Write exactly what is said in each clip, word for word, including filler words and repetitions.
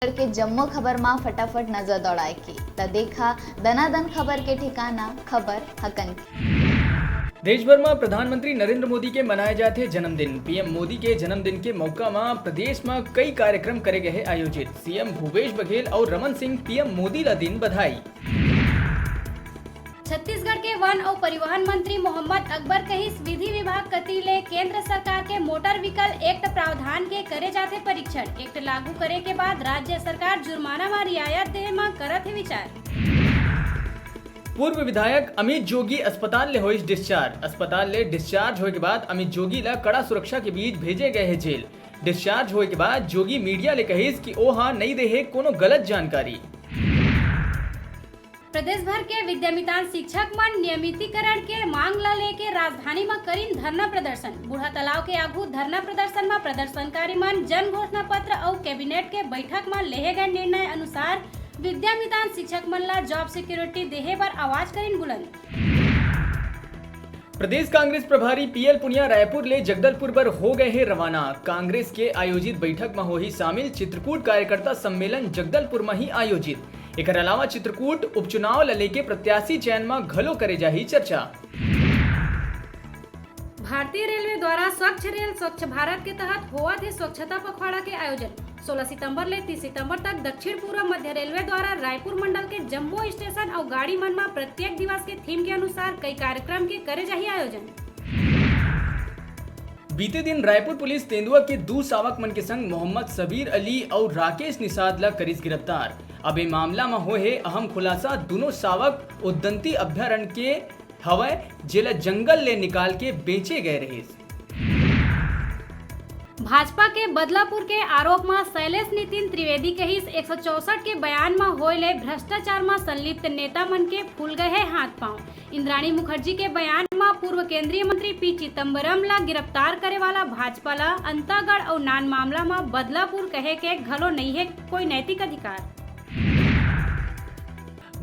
छत्तीसगढ़ के जम्मो खबर मा फटाफट नजर दौड़ाए के, त देखा दनादन खबर के ठिकाना, खबर हकन के। देश भर मा प्रधानमंत्री नरेंद्र मोदी के मनाए जात हे जन्मदिन। पीएम मोदी के जन्मदिन के मौका मा प्रदेश मा कई कार्यक्रम करे गए हे आयोजित। सीएम भूपेश बघेल अउ रमन सिंह पीएम मोदी ला दिन बधाई। छत्तीसगढ़ के वन अउ परिवहन मंत्री मोहम्मद अकबर कहिस, विधि विभाग कति ले केंद्र सरकार के मोटर व्हीकल एक्ट प्रावधान के करे जाथे परीक्षण। एक्ट लागू करे के बाद राज्य सरकार जुर्माना म रियायत देहे म करत हे विचार। पूर्व विधायक अमित जोगी अस्पताल ले होइस डिस्चार्ज। अस्पताल ले डिस्चार्ज होए के बाद अमित जोगी ला कड़ा सुरक्षा के बीच भेजे गए हे जेल। डिस्चार्ज होए के बाद जोगी मीडिया ले कहिस कि ओहा नइ देहे कोनो गलत जानकारी। प्रदेश भर के विद्यामितान शिक्षक मन नियमितीकरण के मांग ल लेके राजधानी म करिन धरना प्रदर्शन। बूढ़ा तालाब के आगू धरना प्रदर्शन म प्रदर्शनकारी मन जन घोषणा पत्र अउ कैबिनेट के बैठक म लेहे गए निर्णय अनुसार विद्यामितान शिक्षक मन ल जॉब सिक्योरिटी देहे बर आवाज करिन बुलंद। प्रदेश कांग्रेस प्रभारी पीएल पुनिया रायपुर ले जगदलपुर बर हो गए हे रवाना। कांग्रेस के आयोजित बैठक म होही शामिल। चित्रकूट कार्यकर्ता सम्मेलन जगदलपुर म ही आयोजित। एकर अलावा चित्रकूट उपचुनाव ल लेके प्रत्याशी चयन म घलो करे जाही चर्चा। भारतीय रेलवे द्वारा स्वच्छ रेल स्वच्छ भारत के तहत होवत हे स्वच्छता पखवाड़ा के आयोजन। सोलह सितंबर ले तीस सितंबर तक दक्षिण पूर्व मध्य रेलवे द्वारा रायपुर मंडल के जम्मो स्टेशन अउ गाड़ी मन म प्रत्येक दिवस के थीम के अनुसार कई कार्यक्रम के करे जाही आयोजन। बीते दिन रायपुर पुलिस तेंदुआ के दू सावक मन के संग मोहम्मद सबीर अली अउ राकेश निषाद ला करिस गिरफ्तार। अब ए मामला म होए हे अहम खुलासा, दूनों सावक उद्दंती अभ्यारण्य के हवय, जेला जंगल ले निकाल के बेचे गए रहिस। भाजपा के बदलापुर के आरोप म शैलेश नितिन त्रिवेदी कहिस, एक सौ चौसठ के बयान म होए ले भ्रष्टाचार म संलिप्त नेता मन के फूल गए हे हाथ पांव। इंद्राणी मुखर्जी के बयान म पूर्व केंद्रीय मंत्री पी चिदम्बरम ला गिरफ्तार करे वाला भाजपा ला अंतागढ़ अउ नान मामला म बदलापुर कहे के घलो नइ हे कोई नैतिक अधिकार।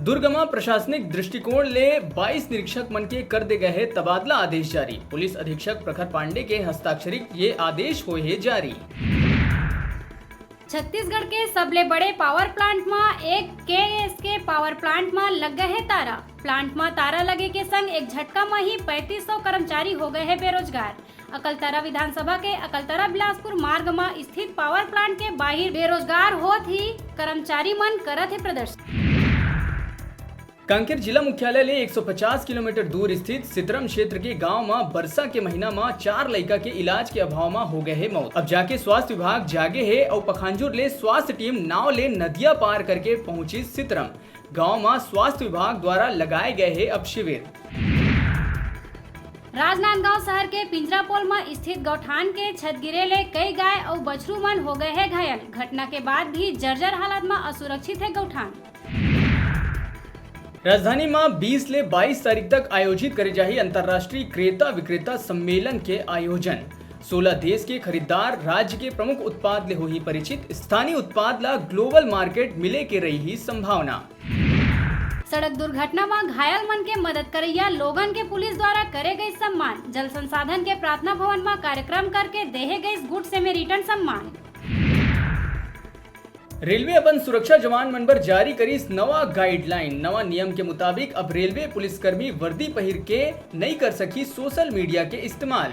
दुर्ग म प्रशासनिक दृष्टिकोण ले बाईस निरीक्षक मन के कर दे गए हे तबादला आदेश जारी। पुलिस अधीक्षक प्रखर पांडे के हस्ताक्षरित ये आदेश होए हे जारी। छत्तीसगढ़ के सबले बड़े पावर प्लांट म एक केएसके पावर प्लांट म लग गए हे तारा। प्लांट म तारा लगे के संग एक झटका म ही पैंतीस सौ कर्मचारी हो गए हे बेरोजगार। अकलतरा विधानसभा के अकलतरा बिलासपुर मार्ग म स्थित पावर प्लांट के बाहिर बेरोजगार होत ही कर्मचारी मन करत हे प्रदर्शन। कांकेर जिला मुख्यालय ले एक सौ पचास किलोमीटर दूर स्थित सितरम क्षेत्र के गांव म बरसा के महीना म चार लइका के इलाज के अभाव म हो गए हे मौत। अब जाके स्वास्थ्य विभाग जागे हे अउ पखांजूर ले स्वास्थ्य टीम नाव ले नदिया पार करके पहुंचिस सितरम। गांव म स्वास्थ्य विभाग द्वारा लगाए गए हे अब शिविर। राजनांदगांव शहर के पिंजरापोल म स्थित गौठान के छत गिरे ले कई गाय अउ बछरू मन हो गए हे घायल। घटना के बाद भी जर्जर हालत म असुरक्षित हे गौठान। राजधानी म बीस ले बाईस तारीख तक आयोजित करे जाही अंतर्राष्ट्रीय क्रेता विक्रेता सम्मेलन के आयोजन। सोलह देश के खरीदार राज्य के प्रमुख उत्पाद ले होही परिचित, स्थानीय उत्पाद ला ग्लोबल मार्केट मिले के रही संभावना। सड़क दुर्घटना म घायल मन के मदद करइया लोगन के पुलिस द्वारा करे गई सम्मान। जल संसाधन के प्रार्थना भवन म कार्यक्रम करके देहे गई गुड सेमेरिटन सम्मान। रेलवे अपन सुरक्षा जवान मन बर जारी करिस नवा गाइडलाइन। नवा नियम के मुताबिक अब रेलवे पुलिसकर्मी वर्दी पहिर के नइ कर सकही सोशल मीडिया के इस्तेमाल।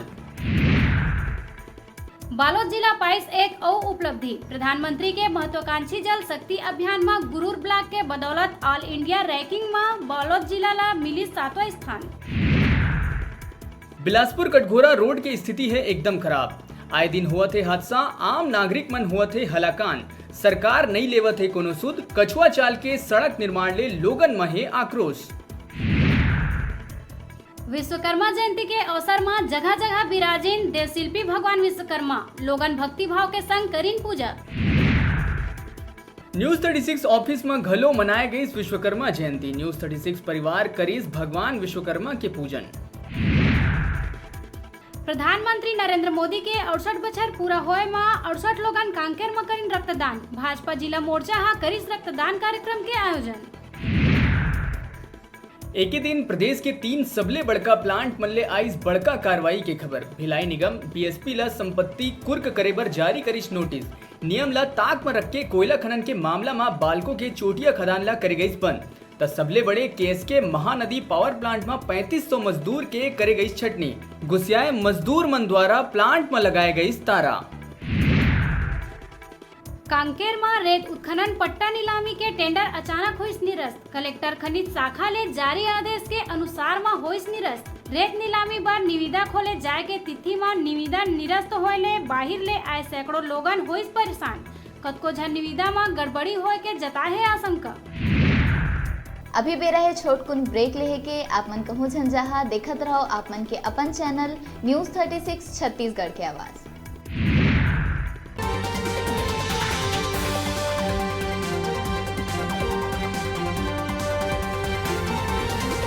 बालोद जिला पाइस एक अउ उपलब्धि, प्रधानमंत्री के महत्वाकांक्षी जल शक्ति अभियान म गुरूर ब्लॉक के बदौलत ऑल इंडिया रैंकिंग म बालोद जिला ला मिलिस सातवां स्थान। बिलासपुर कटघोरा रोड के स्थिति हे एकदम खराब। आए दिन होवत हे हादसा, आम नागरिक मन होवत हे हलाकान। सरकार नइ लेवत हे कोनो सुध, कछुआ चाल के सड़क निर्माण ले लोगन म हे आक्रोश। विश्वकर्मा जयंती के अवसर म जगह-जगह बिराजिन देवशिल्पी भगवान विश्वकर्मा, लोगन भक्ति भाव के संग करिन पूजा। News thirty six office म घलो मनाए गईस विश्वकर्मा जयंती। News thirty six परिवार करिस भगवान विश्वकर्मा के पूजन। प्रधानमंत्री नरेंद्र मोदी के अड़सठ बछर पूरा होए म अड़सठ लोगन कांकेर म करिन रक्तदान। भाजपा जिला मोर्चा ह करिस रक्तदान कार्यक्रम के आयोजन। एके दिन प्रदेश के तीन सबले बड़का प्लांट मन ले आइस बड़का कार्रवाई के खबर। भिलाई निगम बीएसपी ल संपत्ति कुर्क करे बर जारी करिस नोटिस। नियम ल ताक म रख के कोयला खनन के मामला म बालको के चोटिया खदान ल करे गइस बंद। त सबले बड़े केएसके महानदी पावर प्लांट म पैंतीस सौ मजदूर के करे गइस छटनी। गुसियाए मजदूर मन द्वारा प्लांट म लगाए गइस तारा। कांकेर म रेत उत्खनन पट्टा नीलामी के टेंडर अचानक होइस निरस्त। कलेक्टर खनिज शाखा ले जारी आदेश के अनुसार म होइस निरस्त। रेत नीलामी बर निविदा खोले जाय के तिथि म निविदा निरस्त होय ले बाहिर ले आए सैकड़ों लोगन होइस परेशान। कतको झन निविदा म गड़बड़ी होय के जताहे आशंका। अभी बेरा हे छोटकुन ब्रेक लेहे के। आप मन कहूँ झन जाहा, देखत रहो आप मन के अपन channel news thirty six Chhattisgarh के आवाज।